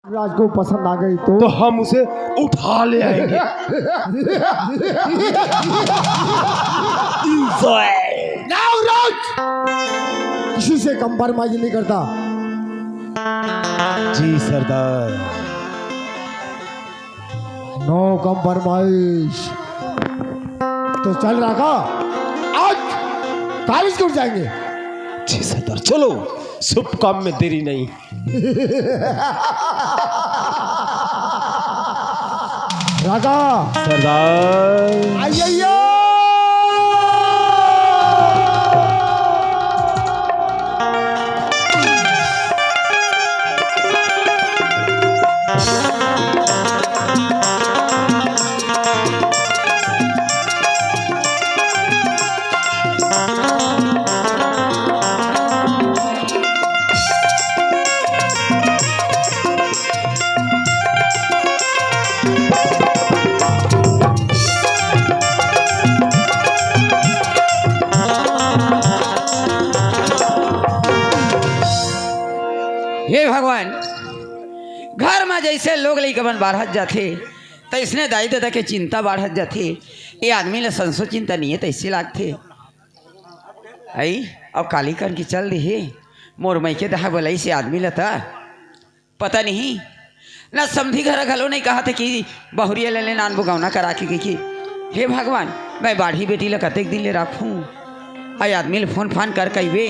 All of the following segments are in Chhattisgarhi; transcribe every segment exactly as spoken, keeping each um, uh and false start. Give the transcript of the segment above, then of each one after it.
राज को पसंद आ गई तो? तो हम उसे उठा ले आएंगे। Enjoy। नाव राज, किसी से compromise नहीं करता। जी सरदार। No compromise। तो चल राघा, आज college को जाएंगे। जी सरदार, चलो, शुभ काम में देरी नहीं। राघा। सरदार। आइए। हे भगवान, घर म जइसे लोग लइका मन बाढ़त जाथे, तइसने दाई ददा के चिंता बाढ़त जाथे। ये आदमी ल संसो चिंता नइये तइसे लागथे। अई, अब काली कन के चल दिही, मोर मइके दहा बलइस ए आदमी ल त। पता नहीं, न समधी घर घलो नहीं कहत हे कि बहुरिया ले ले नान बुगौना करा के कि, हे भगवान, मैं बाढ़ी बेटी ल कतेक दिन ले राखूं? अई आदमी ल फोन फान कर कहिबे,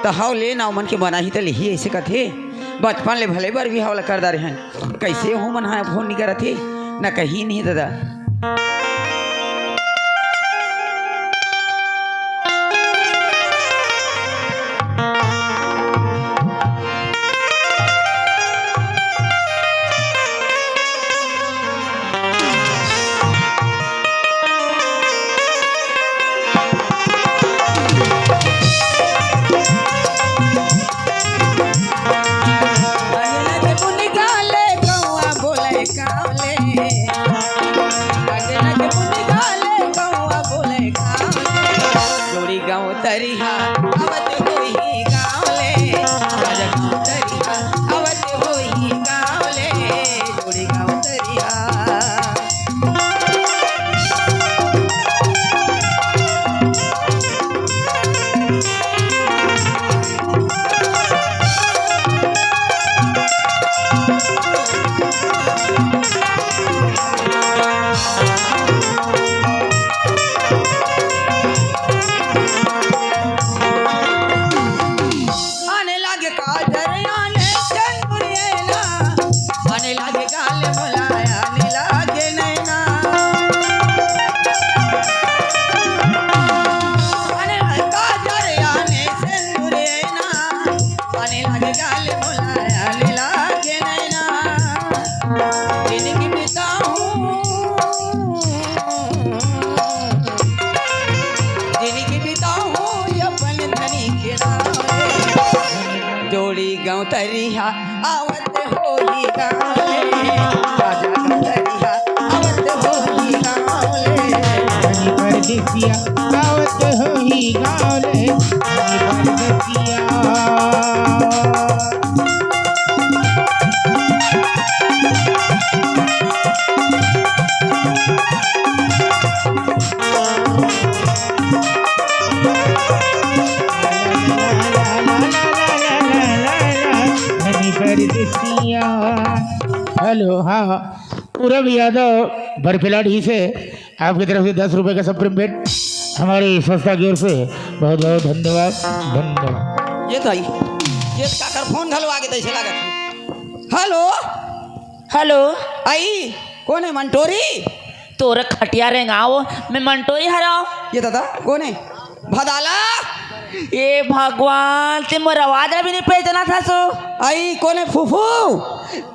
त हव ले ना, ओमन के मनाही त लिही, अइसे कथे। बचपन ले भले बर बिहाव ल कर डारे हन, कइसे हो मन हा फोन नहीं करत हे, न कहीं नहीं ददा। आने लागे काजर, आने चंदुरिया ना, आने लागे गाल मोला, आने लागे नैना। आने लागे काजर, आने चंदुरिया ना, आने लागे गाल मोला, आने लागे नैना। जिनगी बिताऊं, जिनगी बिताऊं अपन धनी के नाम। जोड़ी गाँव तरिया आवत होही गाँव ले, राजा गाँव तरिया आवत होही गाँव ले। धनी परदेसिया आवत होही गाँव ले, धनी परदेसिया। हेलो, हाँ, हाँ। पूरब यादव बरफिलाड़ी से आपकी तरफ से दस रुपए का सप्रेम भेंट हमारी संस्था की ओर से। बहुत बहुत धन्यवाद, धन्यवाद। ये तो आई, ये काकर फोन घलो आगे तइसे लागत हे। हेलो। हेलो। आई, कोन हे मंटोरी? तोर खटिया रेंगाओ, मैं मंटोरी हरव। ये दादा, कोन हे? भदाला? ए भगवान, ते मोर आवाज ला भी नहीं पहचानत हस ओ। आई, कोन हे फूफू?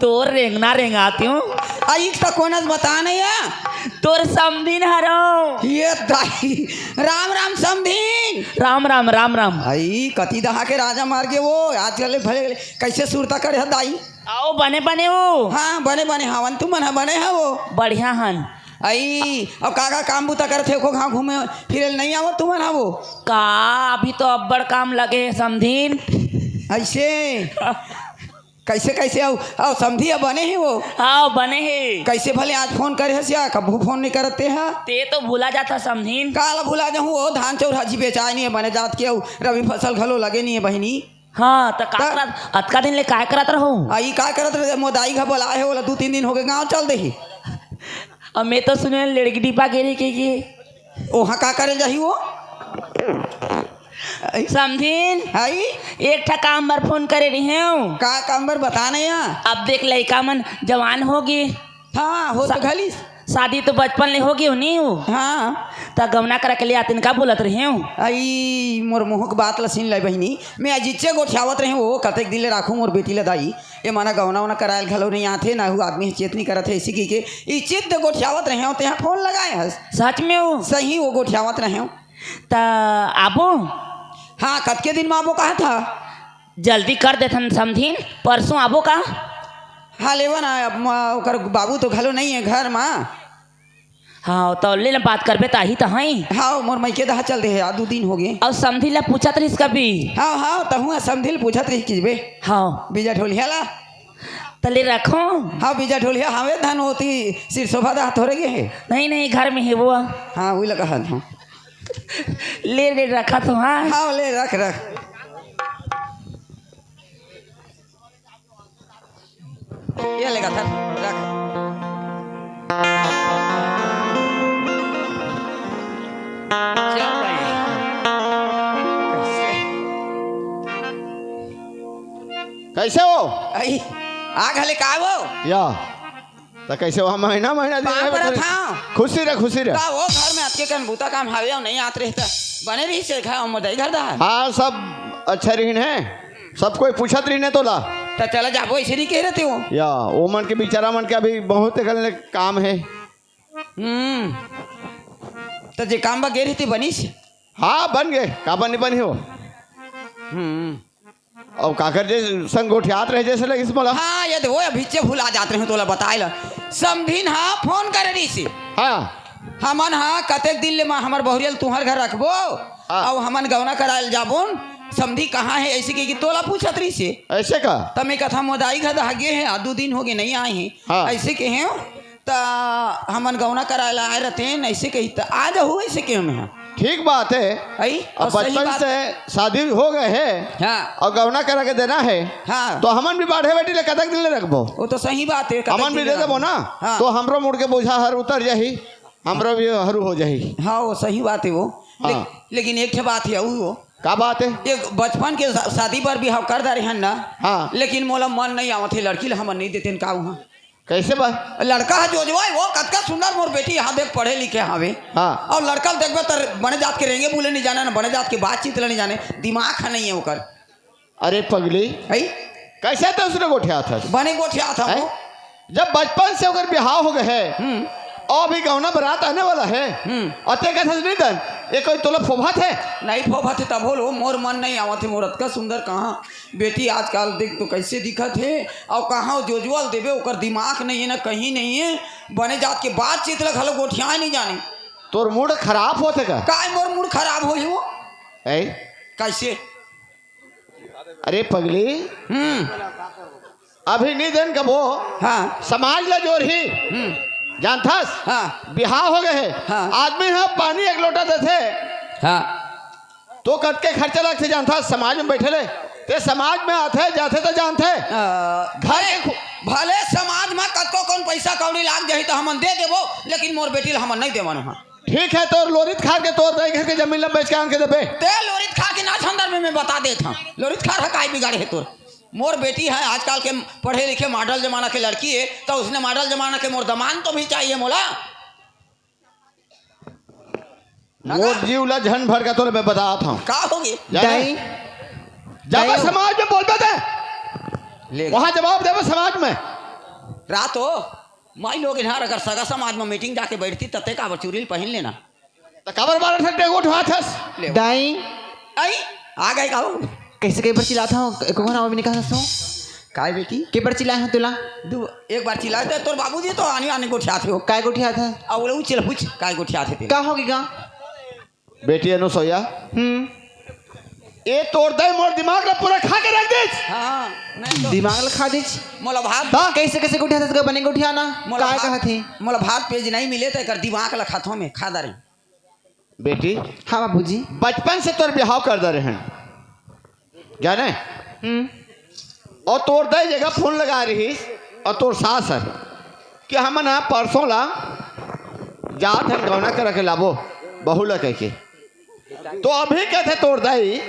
तोर रेंगना रेंगात हूँ। आई, त कोन हस बता नहीं हे? तोर समधिन हरव। ये दाई, राम राम समधिन। राम राम, राम राम। आई, कति दहा के राजा मार गे ओ, आजकल भले कइसे सुरता करे हस दाई? अउ बने बने ओ। हाँ, बने बने हवन, तुमन ह बने हव ओ। बढ़िया हन। आई, अब का का काम बूता करत हे, एको घांव घूमे फिरे ल नइ आवत तुमन ह ओ? का, अभी तो अब्बड़ काम लगे हे समधिन। अइसे? कइसे, कइसे? अउ, अउ समधी, अब बने हे वो? हाँ, बने हे। कइसे भले आज फोन करे हस या कभू फोन नइ करत ते हा? ते तो भुला जाथा समधिन। काला भुला जाहूँ, वो धान चाउर हजी बेचाय नइ हे बने जात के, अउ रबी फसल घलो लगे नइ हे बहिनी। हाँ, त का त करत, अतका दिन ले काय करत रहू? आ, ई काय करत रहे? मोर दाई घर बोलाए हे, ओला दू तीन दिन होगे, गाँव चल देही। अब मैं तो सुने लेड़की डिब्बा गे रही के, के। ओहाँ का करे जाही वो? समधिन, हाई? एक ठा काम बर फोन करे रही हूँ। का काम बर बता नहीं? अब देख, लइका मन जवान होगे। हाँ, हो तो सा-, घलिस। शादी तो बचपन ले होगे हो, नहीं हो? हाँ। त गौना करा के ले आतिन का बोलत रहे हूँ। आई, मोर मुँह के बात ल सुन ले बहिनी, मैं अजिच्चे गोठियावत रहे हूँ, वो कतेक दिन ले राखूँ मोर बेटी ल दाई, ये मना गौना वौना करायल घलो नहीं आथे, ना हु आदमी चेत नहीं करत हे, इसी की के इचित गोठियावत रहे हूँ, तेहा फोन लगाए हस। सच में हो? सही, वो गोठियावत रहे हूँ। त आबो? हाँ, कतके दिन में आबो कहा था? जल्दी कर देथन समधिन, परसों आबो का? हाँ, लेवा ना, अब म-, ओकर बाबू तो घलो नहीं है घर में। हाँ, तो ले ले बात करबे, त आही त हई। हाँ, मोर मइके दहा चल दे हे, आ दू दिन होगे। अउ समधी ला पूछत रहिस कभी। हाँ, हाँ, तहूँ समधी ला पूछत रहिस किबे। हाँ। बीजा ढोलिया ला। त ले रखो। हाँ, बीजा ढोलिया हवे धन होती, सिरसोभा दहा थोरे गे हे। नहीं, नहीं, घर में हे वो। हाँ, वही लगा हाथ, हाँ। ले, ले रखा तो, हाँ। हाँ, ले रख, रख। ये लेगा था, रख। चल भाई। कैसे हो? आई, आ घले का वो? या, त कैसे हो? महीना, महीना दिन पाँव है परत बेचारे। हाँ। खुशी रह, खुशी रह। का वो घर में अतके कन बूता काम हावे अउ नहीं आत रहे त बने रही से घर, मोर दाई घर दा। हाँ, सब अच्छा रहिन हे। सब कोई पूछत रहिने तोला। त चला जाबो, ऐसे नहीं कह रहे थे वो। या, वो मन के बेचारा मन के अभी बहुत अकन ले काम हे। हम्म। त जे काम बा गे रही थी बनिस? हाँ, बन गे। का बनी, बनी हो? हम्म। अउ काकर जे संग गोठियात रहे जैसे लगिस मोला। हाँ, ये तो वो अभी चे भुला जात रहे, तोला बताए ला। समधिन हा फोन करे रही से। हाँ। हमन हा कतेक दिन ले मा-, हमर बहुरिया ल तुहर घर रखबो, हाँ। अउ हमन गौना करायल जाबोन, समधी कहाँ हे, ऐसे कहि के तोला पूछत रहिसे। ऐसे का? त मैं कथा मोर दाई घर दहा गे हे, आ दू दिन होगे नहीं आए हे। हाँ। ऐसे कहे हो, त हमन गौना करायल आए रहते हैं, ऐसे कही त आ जाहू, ऐसे कहे मैं। ठीक बात है। आई? अब और सही बचपन बात से शादी हो गए है हाँ। और गौना करा के देना है, हाँ। तो हमन भी बाढ़े बेटी ले कतक दिन ले रखबो? वो तो सही बात है, कतक हमन भी दिन दे ले देबो रखबो? ना, हाँ। तो हमरो मुड़ के बोझा हर उतर जाही। हमरो भी हरू हो जाही। हाँ, वो सही बात है वो। ले-, हाँ। लेकिन एक ठे बात है, अउ वो। का बात है? ये बचपन के शा-, शादी बर बिहाव कर डारे हन ना। हाँ। लेकिन मोला मन नहीं आवत हे, लड़की ला हमन नहीं देते न का उहाँ। कैसे बा? लड़का है जोजवा, वो कतका सुंदर मोर बेटी, यहाँ देख पढ़े लिखे हवे। हाँ। और लड़का ल देखबे त बने जात के रेंगे बोले नहीं जाने, ना बने जात के बातचीत ला नहीं जाने, दिमाग है नहीं है ओकर। अरे पगली, है? कैसे तो उसने गोठियात हस? बने गोठियात हम हैं? वो। जब बचपन से ओकर बिहाव हो गए है, हम्म। और अभी गौना बारात आने वाला है, हम्म। अते कथस नहीं दन, ये कोई तोला फोभात है? नहीं फोभात है, तब बोलो, मोर मन नहीं आवत है, मोर अतका सुंदर कहाँ बेटी आजकल देख तो कैसे दिखत है, और कहाँ जोजवा ल देबे, ओकर दिमाग नहीं है ना, कहीं नहीं है, बने जात के बातचीत ला घलो गोठियाए नहीं जाने। तोर मूड खराब होथे का? काय मोर मूड खराब होही वो? ऐ? कैसे? अरे पगली, हम्म। अभी नी देन कबो, हाँ। समाज ला जोरही। हम्म। जानथस? हाँ। बिहाव हो गए हे। हाँ। आदमी ह पानी एक लोटा देथे। हाँ। तो कतके खर्चा लगथे जानथस? समाज में बैठे ले। ते समाज में आथे, जाथे त जानथे। अ, घर भले, के खु- भले समाज में कतको कौन पैसा कौड़ी लाग जाही त हमन दे देबो, लेकिन मोर बेटी ला हमन नहीं देवन उहाँ। ठीक है, तोर लोरित खार के तोर दाई घर के जमीन ला बेच के आन के देबे। ते लोरित खार के ना संदर्भ में मैं बता देत हूँ, लोरित खार ह काय बिगाड़े है तोर? मोर बेटी है आजकल के पढ़े लिखे मॉडल जमाना के लड़की है, तो उसने मॉडल जमाना के मोर दमान तो भी चाहिए मोला। ना मोर का? जीव ला झन भर का तोर मैं बतात हूँ। का होगी? जाने? दाई। जब दाई। समाज में बोलबे ते, ले। वहाँ जवाब देबे समाज में। रात हो, माई लोग इन्हार अगर सगा समाज में मीटिंग जाके बैठती, तते काबर चुरी पहन लेना। त काबर बारह ठन टेंगो उठवात हस? ले। दाई। आई, आ गए का हो? कैसे कई बार चिल्लात हूँ, एको घन आवे में निकाल हंसो। काय बेटी? के बार चिल्लाए हूँ तुला? दू, एक बार चिल्लाए तो तोर बाबूजी तो आने आने गोठियात हो। काय गोठियात है? अब वो चिल्ला पूछ, काय गोठियात है तेरे? का होगी गा? बेटी अनुसुईया। हम्म। ए तोर दाई मोर दिमाग ला पूरा खा के रख दिस। हाँ, नहीं तो दिमाग ला खा दिस। मोला भात हाँ? कैसे कैसे गोठियाथस गा, बने गोठिया ना। मोला काय भात, कहत हे? मोला भात पेज नहीं मिले त एकर दिमाग ला खाथों में, खा डारे। बेटी, हाँ बाबूजी। बचपन से तोर बिहाव कर डारे हन, जाने? हम्म। अउ तोर दाई जगह फोन लगा रहिस अउ तोर सास हर कि हमन ह परसों ला जात हन गौना करा के लाबो बहू ला कहिके। तो अभी कथे तोर दाई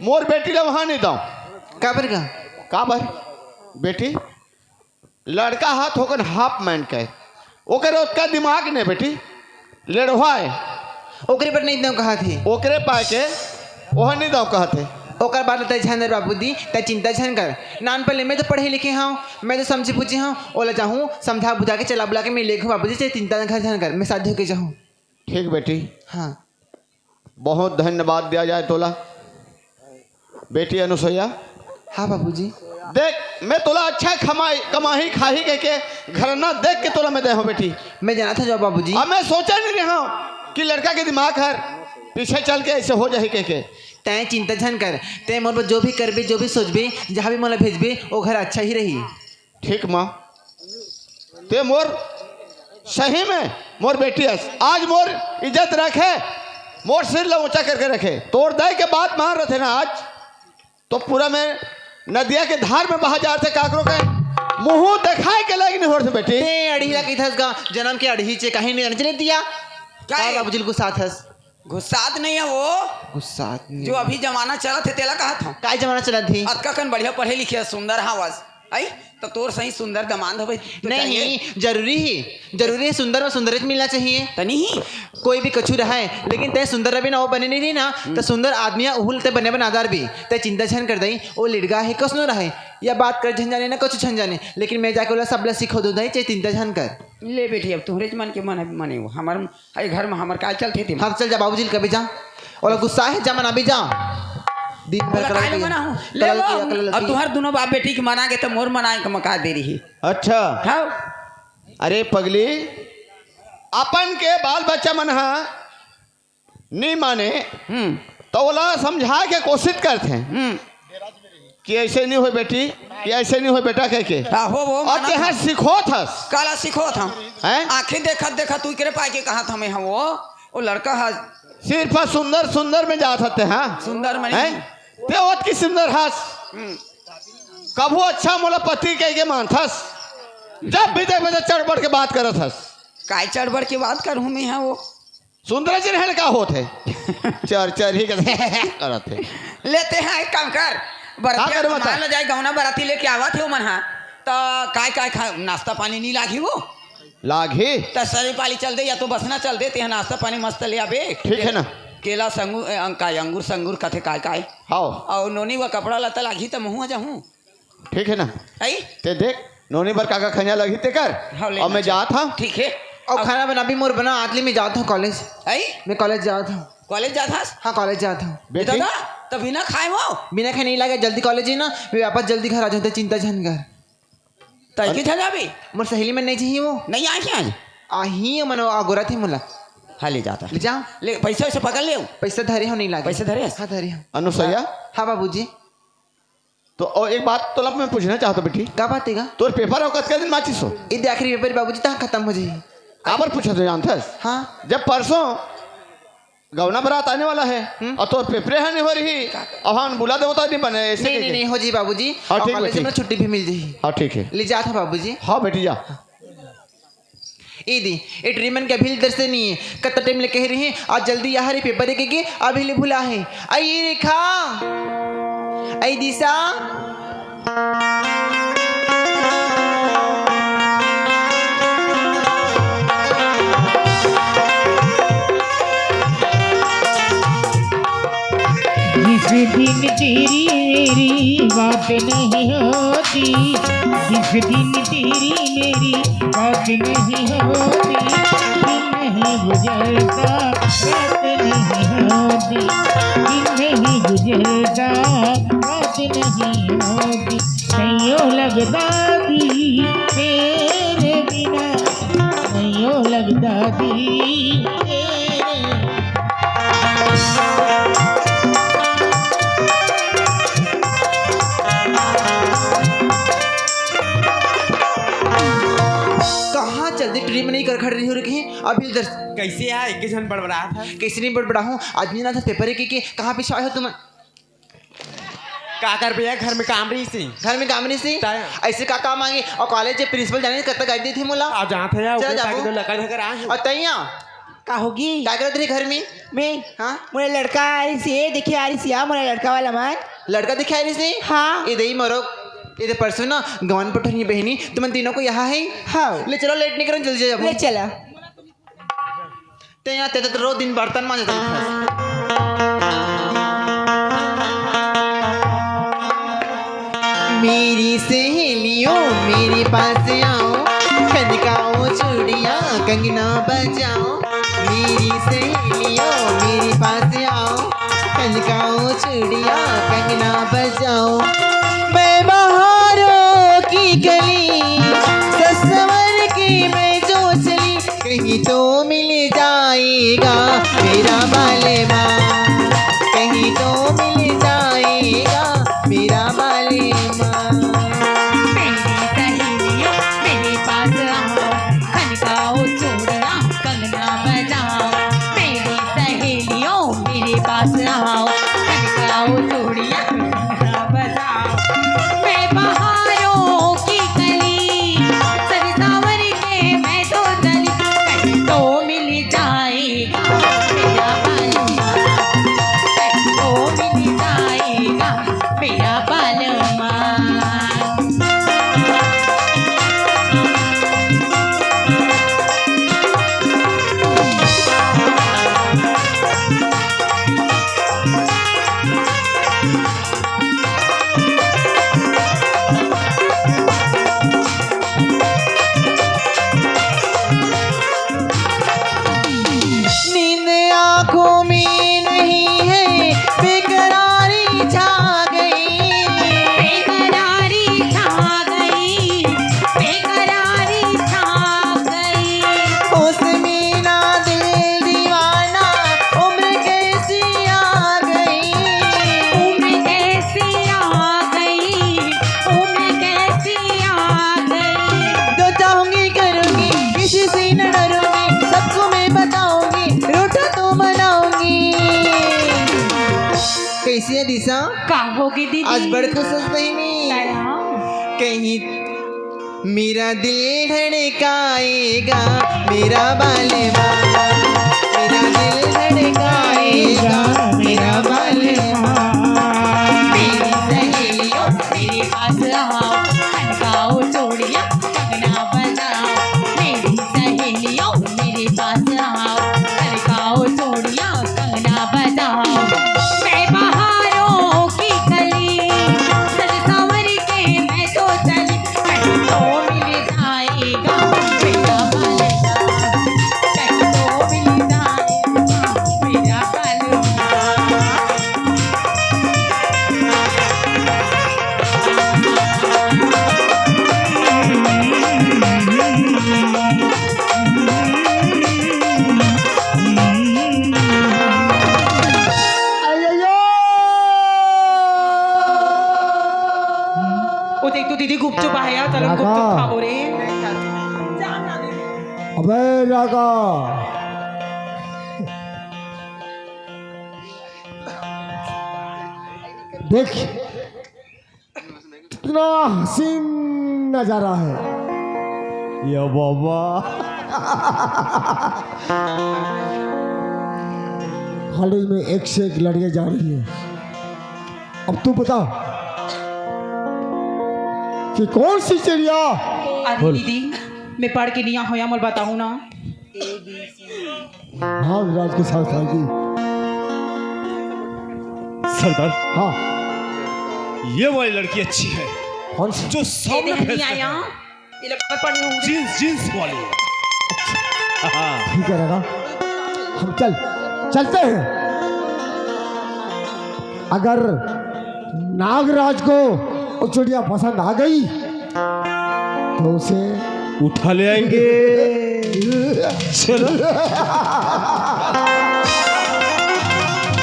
मोर बेटी ला वहाँ नहीं दव। काबर गा? काबर? बेटी, लड़का ह थोकन हाफ माइंड के, ओकर ओतका दिमाग ने बेटी, लेड़वा हे। ओकरे बर नहीं दव कहत हे। ओकरे पाय के ओह नहीं दव कहत हे। ओकर बात तय झन बाबूजी, तय चिंता झन कर। नान पल्ले में तो पढ़े लिखे हूँ, मैं तो समझे बूझे हूँ, ओला जाहूँ समझा बुझा के चला बुला के मैं लेखूँ बाबूजी, तय चिंता झन कर, मैं शादी होके जाहूँ। ठीक बेटी। हाँ। बहुत धन्यवाद दिया जाए तोला। बेटी अनुसुईया। हाँ बाबूजी। देख, मैं तोला अच्छा कमाई, कमाही खाही कहिके घराना देख के तोला मैं दे हूँ बेटी। मैं जानत हूँ जो बाबूजी। अब मैं सोचा नहीं रहा हूँ कि लड़का के दिमाग हर पीछे चल के ऐसे हो जाही कहिके। तय चिंता झन कर, तय मोर बर जो भी करबे, जो भी सोचबे, जहाँ भी मोला भेजबे, वो घर अच्छा ही रही। ठीक माँ, ते मोर सही में मोर बेटी हस। आज मोर इज्जत रखे, मोर सिर ला ऊंचा करके रखे। तोर दाई के बात मान रथे ना आज, तो पूरा मैं नदिया के धार में बहा जाथे, काकरो के मुंह देखाए के लायक नहीं होत बेटी। ते अड़ही ला कहिथस गा, जन्म के अड़ही चे कहीं नहीं जाने चले दिया। का का है? बाबूजी गुस्साथस? गुस्सात नहीं है वो। गुस्सात नहीं जो है। अभी जमाना चलत हे, तेला कहत हूँ। काय जमाना चलत हे? अतका कन बढ़िया पढ़े लिखे, सुंदर हवस। आई, तो तोर सही सुंदर दमांद हवे, तो चाहिए। नहीं, जरूरी ही, जरूरी है, सुंदर और सुंदर मिलना चाहिए। तनी ही। कोई भी कछु रहे, लेकिन तय सुंदर रहे ना, वो बने नहीं रही ना, तो सुंदर आदमी उहुल ते बने बनादार भी। तय चिंता झन कर दई, वो लिड़गा है, कसनो रहे, या बात कर झन जाने ना, कछु झन जाने, लेकिन मैं जाके ओला सब ला सिखो दो दई, चे चिंता झन कर। ले बेटी, अब तुहरे मन के मन, मने वो, हमार ए घर में हमर काय चलथे तेमा? हाँ, चल जा, बाबूजी ल कबे जा। ओला गुस्सा हे, जा मना भी जा। दिन भर ओला कलल काय ल के, मना हूँ? ले कलल वो, के, कलल अब के। तुहर दुनों बाप बेटी के मना गे त मोर मनाए के मौका दे रही। अच्छा। हाँ। अरे पगली, अपन के बाल बच्चा मन हा नी माने, हम्म। त ओला समझाए के कोशिश करथे। हम्म। कि ऐसे नहीं होय बेटी, कि ऐसे नहीं होय बेटा कह के। हाँ, हो, वो और माना तेहा था। सिखोत हस। काला सिखोत हम। हैं? आँखें देखत देखत तू एकरे पाए के कहत हमें हम वो, वो लड़का हस। सिर्फ सुंदर सुंदर में जात हते, हाँ? सुंदर मनी। हैं? ते ओत की सुंदर हस। हम्म। कभू अच्छा मोला पति कह के मानथस। जब भी देखबे तो चढ़ बढ़ के बात करत हस। काय चढ़ बढ़ के बात करूँ मैं, हाँ वो? सुंदर जी रहन का होत हे? चर चर ही करत हे, करत हे। लेते हैं एक काम कर, बरतिया का करे बता? मान लो जाए गौना बराती लेके आवत हे मन हा, त काय काय खा, नाश्ता पानी नहीं लागी वो? लागी? त सरी पाली चल दे या तो बसना चल दे, ते नाश्ता पानी मस्त ले आबे। ठीक है ना? केला संगू-, ए, अंग-, काय अंगूर संगूर कथे काय काय। हाँ। और नोनी व कपड़ा लता लागी त महू जाहूँ। ठीक है ना? आई? ते देख, नोनी बर का का खंजा लगही ते कर। हाँ, ले और मैं ना। जात हूँ। ठीक है। और अब खाना बना भी मोर बना, आतली में जात हूँ कॉलेज। आई? मैं कॉलेज जात हूँ। कॉलेज जात हस? हाँ, कॉलेज जात हूँ। बेटी? दादा, त बिना खाए हो? बिना खाए नहीं लागे, जल्दी कॉलेज ही ना, मैं वापस जल्दी घर आ जाऊँ, ते चिंता झन कर। तय की था जाबी? मोर सहेली मन नहीं चाहिए वो। नहीं आई आज? आही मन अगोरा थे मोला। हाँ, ले जाता। ले जा। ले, पैसा वैसा पकड़ ले। पैसा धरे हो नहीं लागे। पैसा धरे हस? हाँ, धरे हो। अनुसैया? हाँ, बाबूजी। तो और एक बात तोला मैं पूछना चाहता बेटी। का बात हे गा? तोर पेपर अउ कतका दिन बाँचिस हो? ये दे आखिरी पेपर बाबूजी, तहाँ खत्म हो जाही। काबर पूछत हो जानथस? हाँ। जब परसों गौना बरात आने वाला है हम्म। और तोर पेपरे ह नहीं हो रही, अब हम बुला देवता नहीं बने, ऐसे नहीं, नहीं, कहिके। नहीं, हो जाही बाबूजी। हाँ, और ठीक कॉलेज बेटी। में छुट्टी भी मिल जाही। हाँ, ठीक है। ले जात हूँ बाबूजी। हाँ बेटी, जा। ए दी, ए ट्री मन के अभी दर्शन नहीं है। कत टाइम ले कह रही है, आज जल्दी आ रे, पेपर के, के अभी ले भुला है। आई रेखा, आई दिशा। जिस दिन तेरी मेरी बात नहीं होती, जिस दिन तेरी मेरी बात नहीं होती, दिन नहीं गुजरता, रात नहीं होती, दिन नहीं गुजरता, रात नहीं होती। नहीं हो लगदा दिल तेरे बिना, नहीं हो लगदा दिल तेरे। देख, ट्रिप नहीं कर खड़ रही हो रखी। अभी इधर कैसे आए? एक झन बड़बड़ा था। कैसे नहीं बड़बड़ा हूँ? आदमी ना था पेपर के, के कहाँ पीछे आए हो तुम? का कर भैया, घर में काम रही सी। घर में काम नहीं सी? ताया। ऐसे का काम आगे? और कॉलेज के प्रिंसिपल जाने कब तक गाड़ी दी थी मोला? आ जात है यार, चला ऊपर जाबो। ताकि तो लकड़ धकर आ। और तैया का होगी? का करत रही घर में? मैं? हाँ? मोला लड़का आ रही सी, देखे आ रही सी, हाँ, मोला लड़का वाला मन। लड़का देखे आ रही सी? हाँ। ये दे मरो, ये दे परसों ना गवन पठनी बहनी, तुमन तीनों को यहाँ है? हाँ। ले चलो, लेट नहीं करन, जल्दी जाबो। ले चला। ते यहाँ ते तो रो दिन बर्तन मांजत रहिथस। मेरी सहेलियों, मेरे पास आओ, खनकाओ चूड़ियाँ, कंगना बजाओ। मेरी सहेलियों, मेरे पास आओ, खनकाओ चूड़ियाँ, कंगना बजाओ। मैं बहारों की कली, ससवर की मैं जो चली, कहीं तो मिल जाएगा मेरा बालेमा, कहीं तो मिल जाएगा मेरा बालेमा। मेरी सहेलियों, मेरे पास आओ, खनकाओ चूड़ियाँ, कंगना बजाओ। मेरी सहेलियों, मेरे पास आओ, खनकाओ चूड़ियाँ, कंगना बजाओ। मैं बहारों की कली, सज सावर के मैं तो चली, कहीं तो मिल जाएगा मेरा बालेमा, कहीं तो मिल जाएगा मेरा बालेमा। नींद आंखों में नहीं है, बेकरारी छा गई। बेकरारी छा गई, बेकरारी छा गई। होश में ना दिल दीवाना, उम्र कैसी आ गई। उम्र कैसी आ गई, उम्र कैसी आ गई। जो चाहूंगी करूंगी, किसी से न डरूंगी, सबको मैं बताऊंगी, रूठा तो मनाऊंगी। कैसी है दिशा? का होगी दीदी? आज बड़ खुश हस बहिनी। दया। कहीं मेरा दिल धड़काएगा मेरा बालेमा, मेरा दिल धड़काएगा मेरा बालेमा। मेरी सहेलियों, मेरे पास आओ, खनकाओ चूड़ियाँ, कंगना बजाओ। मेरी सहेलियों, मेरे पास आओ, खनकाओ चूड़ियाँ, कंगना बजाओ। मैं बहारों की कली, सज संवर के मैं तो चली, कहीं तो मिल जाएगा मेरा बालेमा, कहीं तो मिल जाएगा मेरा बालेमा। अय्यो! ओ देख तो दीदी गुपचुप आहे यार, चलो राघव। गुपचुप खाबो रे। अबे राघव। देख, कितना हसीन नजारा है ये बाबा। कॉलेज में एक से एक लड़कियां जा रही है। अब तू बता कि कौन सी चिड़िया। अरे बोल। दीदी, मैं पढ़ के नहीं आया हूँ, मोला बताओ ना। नागराज के साथ आएगी। सरदार, हाँ। ये वाली लड़की अच्छी है। कौन सी? जो सामने ये नहीं भेज आया। ये लड़का पढ़ने हूँ। जींस, जींस वाली। हाँ। ठीक है राघव, हम चल, चलते हैं। अगर नागराज को वो चिड़िया पसंद आ गई तो उसे उठा ले आएंगे। चलो।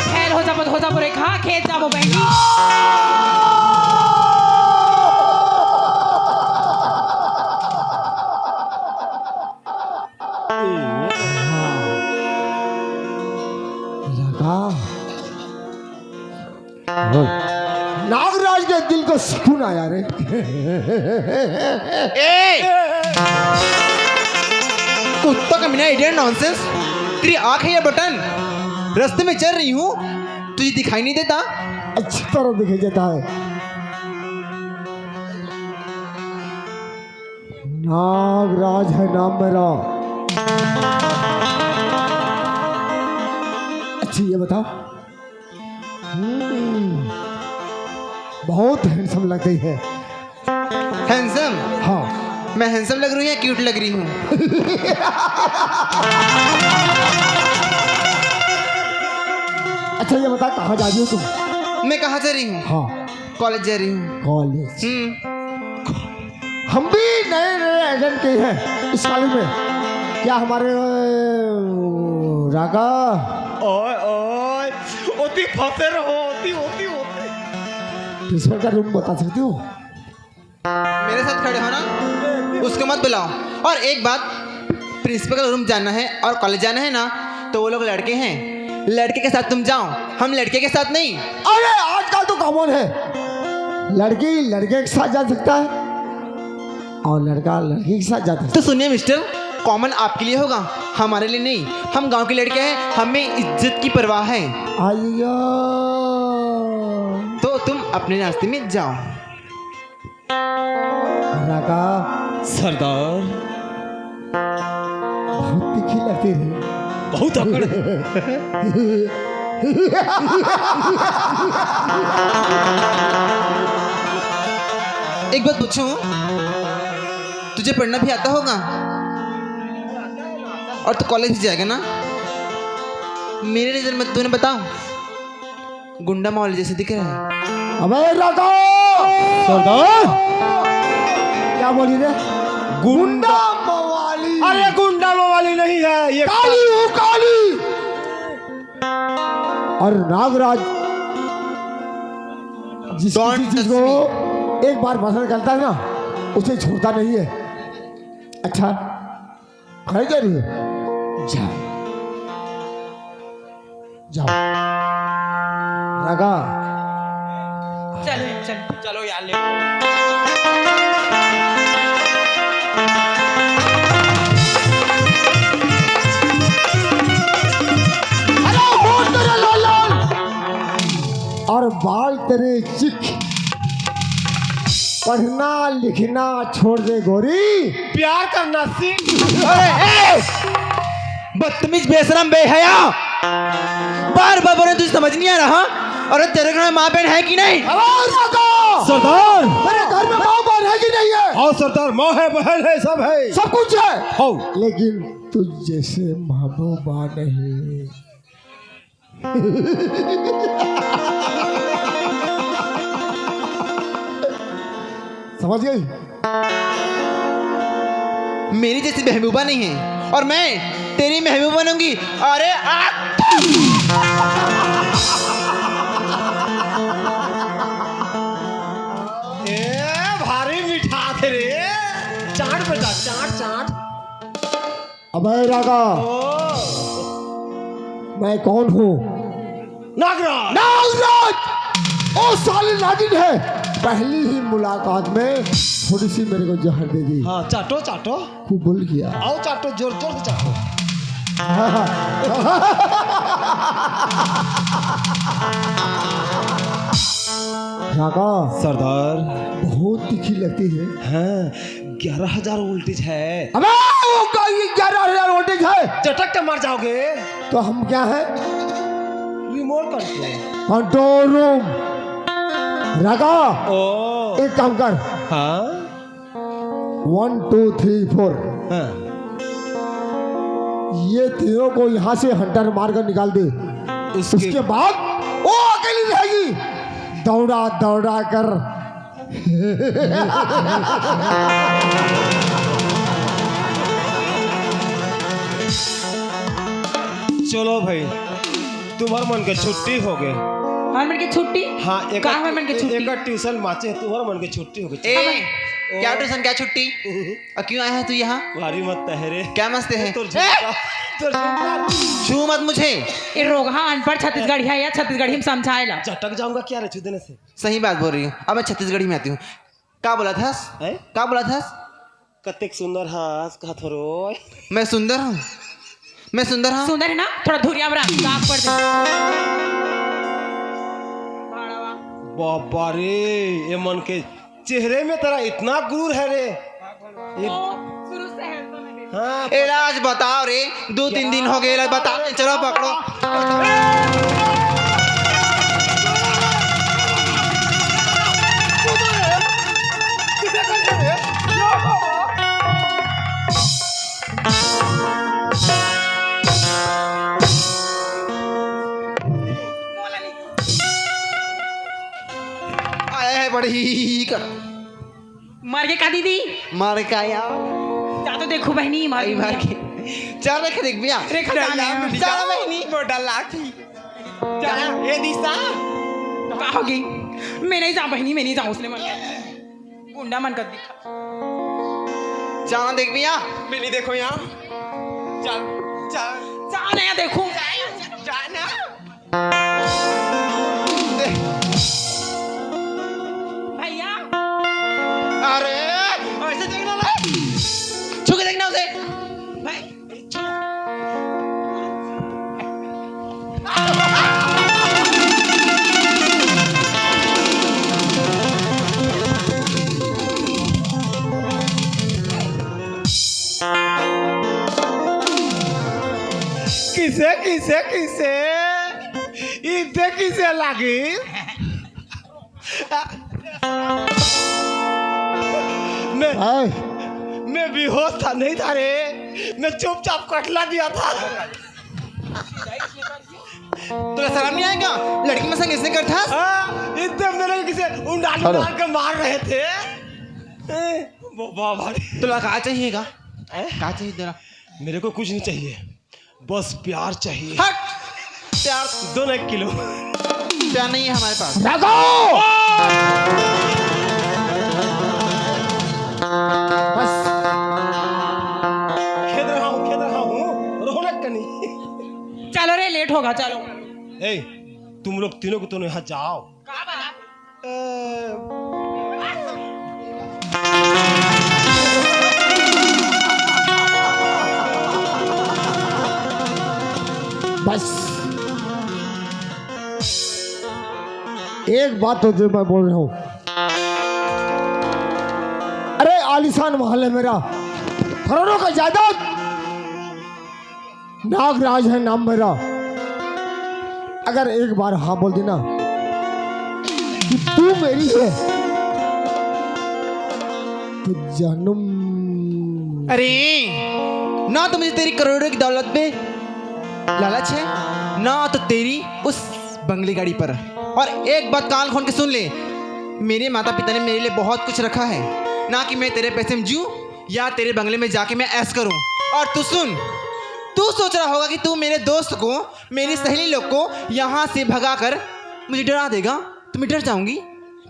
फेल हो जाबो, हो जाबो रे, कहाँ खेत जाबो बहनी? सुकून आया रे। ए! कुत्ता का मिना, इडियट, नॉनसेंस। तेरी आंख है या बटन? रास्ते में चल रही हूँ, तुझे दिखाई नहीं देता? अच्छी तरह दिखाई देता है। नागराज है नाम मेरा। अच्छा, ये बताओ। हम्म, बहुत हैंडसम लग रही है। हैंडसम? हाँ। मैं हैंडसम लग रही हूँ या क्यूट लग रही हूँ? अच्छा, ये बता, कहाँ जा रही हो तुम? मैं कहाँ जा रही हूँ? हाँ। कॉलेज जा रही हूँ। कॉलेज? हम्म। हम भी नए नए एडमिशन किए हैं इस कॉलेज में। क्या हमारे, अ, रागा? ओए, ओए, ओती फंसे रहो, ओती, ओती, ओती। प्रिंसिपल का रूम बता सकते हो? मेरे साथ खड़े हो ना, उसको मत बुलाओ। और एक बात, प्रिंसिपल का रूम जाना है और कॉलेज जाना है ना, तो वो लोग लड़के हैं, लड़के के साथ तुम जाओ, हम लड़के के साथ नहीं। अरे, आजकल तो कॉमन है, लड़की लड़के के साथ जा सकता है और लड़का लड़की के साथ जा सकता है। तो सुनिए मिस्टर, कॉमन आपके लिए होगा, हमारे लिए नहीं। हम गांव के लड़के हैं, हमें इज्जत की परवाह है। अय्या। तो तुम अपने रास्ते में जाओ। रागा। सरदार। बहुत तीखी लगती रे। बहुत अकड़। एक बात पूछूं, तुझे पढ़ना भी आता होगा और तू कॉलेज भी जाएगा ना? मेरी नजर में तूने, बता, गुंडा माहौल जैसे दिख रहा है। अबे रागा! सरदार! क्या बोली रे? गुंडा मवाली। अरे गुंडा मवाली नहीं है, ये काली हूँ, काली। और नागराज जिस Don't किसी चीज touch को me। एक बार पसंद करता है ना, उसे छोड़ता नहीं है। अच्छा, खड़ी जा रही है? जाओ, जाओ। रागा। चलो, चलो, चलो यार, ले। अरे, होठ तेरे लाल लाल और बाल तेरे चिक। पढ़ना लिखना छोड़ दे गोरी। प्यार करना सीख। अरे, ए! बदतमीज, बेशरम, बेहया। बार बार बोले, तुझे समझ नहीं आ रहा? अरे, तेरे घर में माँ बहन है कि नहीं? आवाज रखो। सरदार! मेरे घर में माँ बहन है कि नहीं है? हाँ सरदार, माँ है, बहन है, सब है। सब कुछ है। हाँ। लेकिन तुझ जैसे महबूबा नहीं। समझ गई? मेरी जैसी महबूबा नहीं है और मैं तेरी महबूबा बनूंगी। अरे आ! ए, भारी मीठा थे रे। चाट बेटा, चाट, चाट। अबे रागा, ओ। मैं कौन हूँ? नागराज। नागराज! ओ साले नागिन है। पहली ही मुलाकात में थोड़ी सी मेरे को जहर दे दी। हाँ, चाटो, चाटो। खूब बोल किया। आओ चाटो, जोर, जोर से चाटो। रागा। सरदार। बहुत तीखी लगती है। हाँ। ग्यारह हजार वोल्टेज है। अबे, वो का-, ये ग्यारह हजार वोल्टेज है? चटक के मर जाओगे। तो हम क्या है? Remote control. Control room. रागा, ओ। एक काम कर। हाँ? One, two, three, four. हाँ। ये तीनों को यहाँ से हंटर मार कर निकाल दे। उसके उसके बाद वो अकेली रहेगी। दौड़ा, दौड़ा कर। चलो भाई, तुम्हार मन के छुट्टी हो गए। हमार मन के छुट्टी? हाँ, एक का हमार मन के छुट्टी? एक ट्यूशन माचे, तुम्हार मन के छुट्टी हो गए। ए, क्या ट्यूशन, क्या छुट्टी? और क्यों आया है तू यहाँ? भारी मस्त है रे। क्या मस्त है? तोर झुमका। तोर छू मत मुझे। ए रोगहा अनपढ़ छत्तीसगढ़िया या छत्तीसगढ़ी में समझाए ला। चटक जाऊंगा क्या रे छू देने से? सही बात बोल रही हूँ। अब मैं छत्तीसगढ़ी में आती हूँ। का बोला थस? हैं? का बोला थस? कतेक सुंदर हस कहत हो रोय। मैं सुंदर हूँ? मैं सुंदर हूँ? सुंदर है ना? थोड़ा धुरिया में रख, दाग पड़ जाए। बाबा रे, ये मन के चेहरे में तेरा इतना गुरूर है रे। ये तो शुरू से है तो मैं देखी। हाँ, ए राज बताओ रे, दो तीन दिन हो गए, बता दे, चलो पकड़ो। आया है बड़ी का। मर गे का दीदी? मर का यार? जा तो देखो बहनी, मर आई गे। मर के। चल रख देख बिया। रेखा चल जाना यार, है। चल बहनी। मोटा लाठी। चल, ए दिशा। का हो गई? मैं नहीं जाऊँ बहनी, मैं नहीं जाऊँ उसने मन। गुंडा मन कर दिखा। जाना देख बिया। मैं नहीं देखो यहाँ। चल, चल। जाना है देखो। जाना। भैया। अरे, ऐसे देखना नहीं। छू के देखना उसे। भाई। किसे, किसे, किसे? इते किसे लागी? मैं, हाय। मैं बेहोश था, नहीं था रे, मैं चुपचाप कटला दिया था। तोला शर्म नहीं आएगा? लड़की में संग इसने कर था? हाँ, इतने मेरे किसे उंडाल हेलो। उंडाल के मार रहे थे। ए, वो बाबा रे। तोला का चाहिएगा? हैं? का चाहिए तेरा? मेरे को कुछ नहीं चाहिए, बस प्यार चाहिए। हट! प्यार दो ना एक किलो। प्यार नहीं है हमारे पास। रखो। बस। खेद रहा हूँ, खेद रहा हूँ, रौनक कनी। चलो रे, लेट होगा, चलो। ए, तुम लोग तीनों को, दोनों यहाँ जाओ। का बना? ए, बस। एक बात तो जो मैं बोल रहा हूँ, अरे आलीशान महल है मेरा, करोड़ों का जायदाद, नागराज है नाम मेरा। अगर एक बार हाँ बोल देना कि तू मेरी है, तो जन्म। अरे, ना तो मुझे तेरी करोड़ों की दौलत पे लालच है, ना तो तेरी उस बंगले गाड़ी पर। और एक बात कान खोल के सुन ले, मेरे माता पिता ने मेरे लिए बहुत कुछ रखा है, ना कि मैं तेरे पैसे में जीऊं या तेरे बंगले में जाके मैं ऐश करूं। और तू सुन, तू सोच रहा होगा कि तू मेरे दोस्त को, मेरी सहेली लोग को यहाँ से भगा कर मुझे डरा देगा, तो मैं डर जाऊंगी,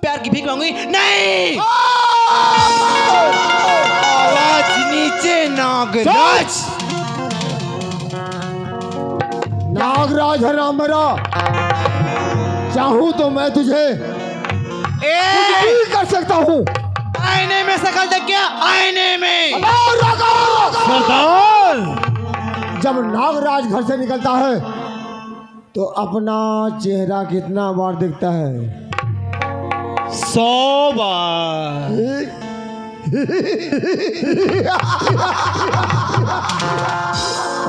प्यार की भीख मांगूंगी? नहीं। आवाज नीचे, नागराज। नागराज है नाम मेरा, चाहूं तो मैं तुझे ए! कुछ भी कर सकता हूँ। आईने में शकल देख क्या? आईने में। अबे रखो! सरदार! जब नागराज घर से निकलता है तो अपना चेहरा कितना बार देखता है? सौ बार।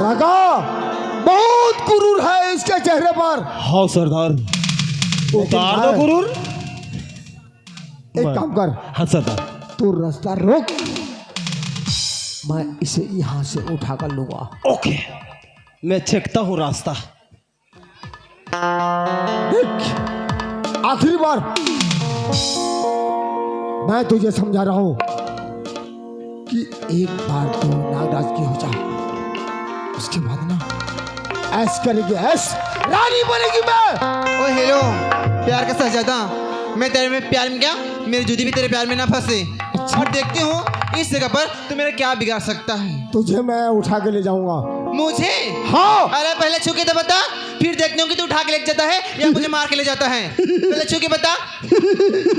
रखो, बहुत गुरूर है इसके चेहरे पर। हाँ सरदार, उतार दो गुरूर। एक काम कर। हाँ सरदार। तू रास्ता रोक, मैं इसे यहाँ से उठा कर लूंगा। ओके, मैं छेकता हूँ रास्ता। देख, आखिरी बार मैं तुझे समझा रहा हूँ कि एक बार तो नागराज की हो जा, उसके बाद ना ऐश करेगी, ऐश, रानी बनेगी मैं। ओ हेलो, प्यार का शहजादा, मैं तेरे में प्यार में क्या, मेरी जूती भी तेरे प्यार में ना फंसे। अच्छा। और देखते हो इस जगह पर तू मेरा क्या बिगाड़ सकता है। तुझे मैं उठा के ले जाऊंगा। मुझे? हाँ। अरे, पहले छू के तो बता, फिर देखते हो कि तू उठा के ले जाता है या मुझे मार के ले जाता है। पहले छू के बता।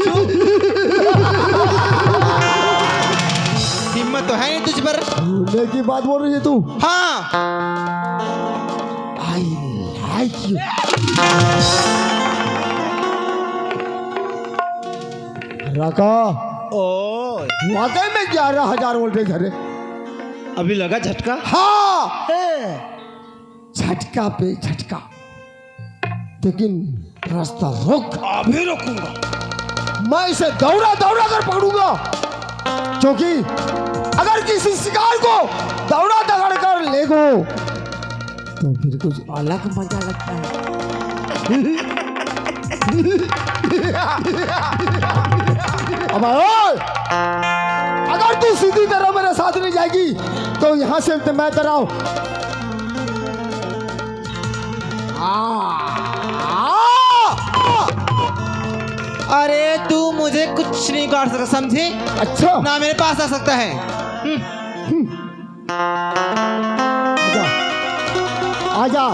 छू। हिम्मत तो है नहीं तुझ पर। छूने की बात बोल रही है तू? हाँ। I like you। राका। ओ। वाकई में ग्यारह हजार वोल्टेज है रे। अभी लगा झटका? हाँ। है। झटका पे झटका, लेकिन रास्ता रोक। अभी रोकूंगा। मैं इसे दौड़ा दौड़ा कर पकड़ूंगा, क्योंकि अगर किसी शिकार को दौड़ा दौड़ कर ले गो, तो फिर कुछ अलग मजा लगता है। अब ओए, अगर तू सीधी तरह मेरे साथ नहीं जाएगी, तो यहाँ से तो मैं तेरा अरे, तू मुझे कुछ नहीं उखाड़ सकता, समझे? अच्छा। ना मेरे पास आ सकता है। हम्म। आजा,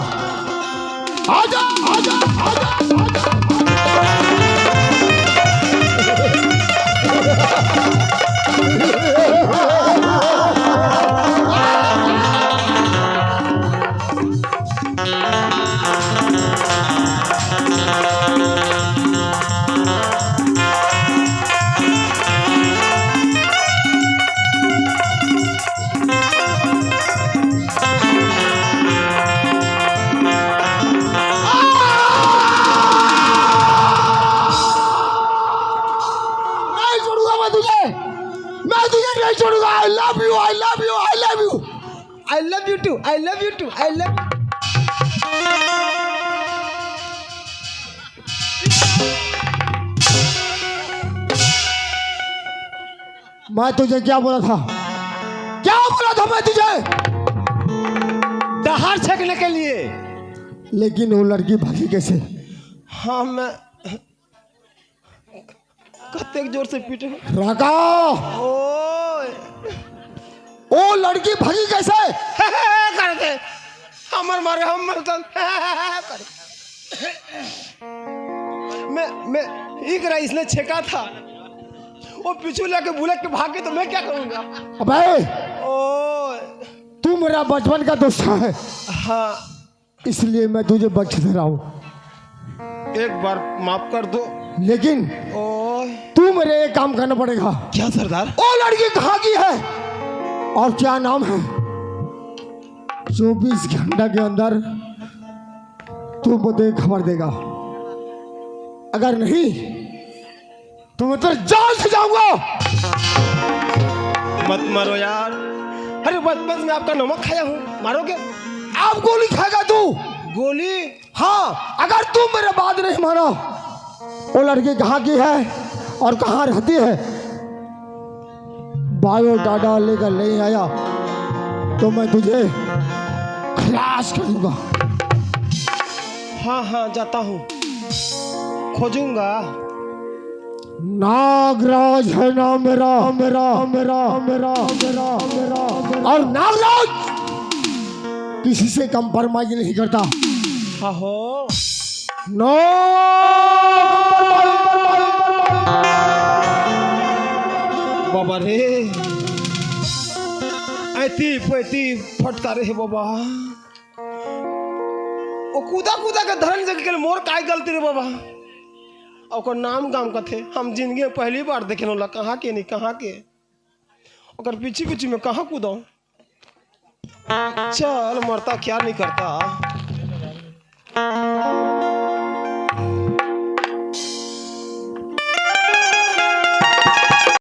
आजा, आजा, आजा, आजा। नहीं छोड़ूंगा मैं तुझे, मैं तुझे नहीं छोड़ूंगा। I love you, I love you, I love you। I love you too, I love you too, I love। मैं तुझे क्या बोला था, क्या बोला था मैं तुझे? डहार छेकने के लिए। लेकिन वो लड़की भागी कैसे? हाँ, मैं कतेक जोर से पीटे। राका। ओए। ओ लड़की भागी कैसे? करके हमर मारे हम मरतन। मैं, मैं, इकरा इसने छेका था, वो पीछू लेके बुलक के भाग गई तो मैं क्या करूंगा? अबे, ओए। तू मेरा बचपन का दोस्त है। हाँ। इसलिए मैं तुझे बख्श दे रहा हूँ। एक बार माफ कर दो। लेकिन ओए। तू मेरे एक काम करना पड़ेगा। क्या सरदार? ओ लड़की कहाँ की है और क्या नाम है? चौबीस घंटा के अंदर तू मुझे खबर देगा, अगर नहीं तो मैं तेरे जान से जाऊंगा। मत मारो यार। अरे, बचपन में आपका नमक खाया हूँ, मारोगे? आप गोली खाएगा तू? गोली? हाँ, अगर तू मेरे बात नहीं माना, वो लड़की कहाँ की है और कहाँ रहती है, बायोडाटा लेकर नहीं आया तो मैं तुझे खलास कर दूंगा। हाँ, हाँ, जाता हूँ, खोजूंगा। नागराज है नाम मेरा, मेरा, मेरा, मेरा, मेरा, मेरा, मेरा। और नागराज किसी से compromise नहीं करता। आहो। No। बाबा रे, ऐती पैती फटकारे हे बाबा। ओ कूदा कूदा के धरन जग के मोर काय गलती रे बाबा। ओकर नाम गाम कथे, हम जिंदगी में पहली बार देखे ओला, कहाँ के नहीं, कहाँ के। ओकर पीछे पीछे में कहाँ कूदो। चल, मरता क्या नहीं करता।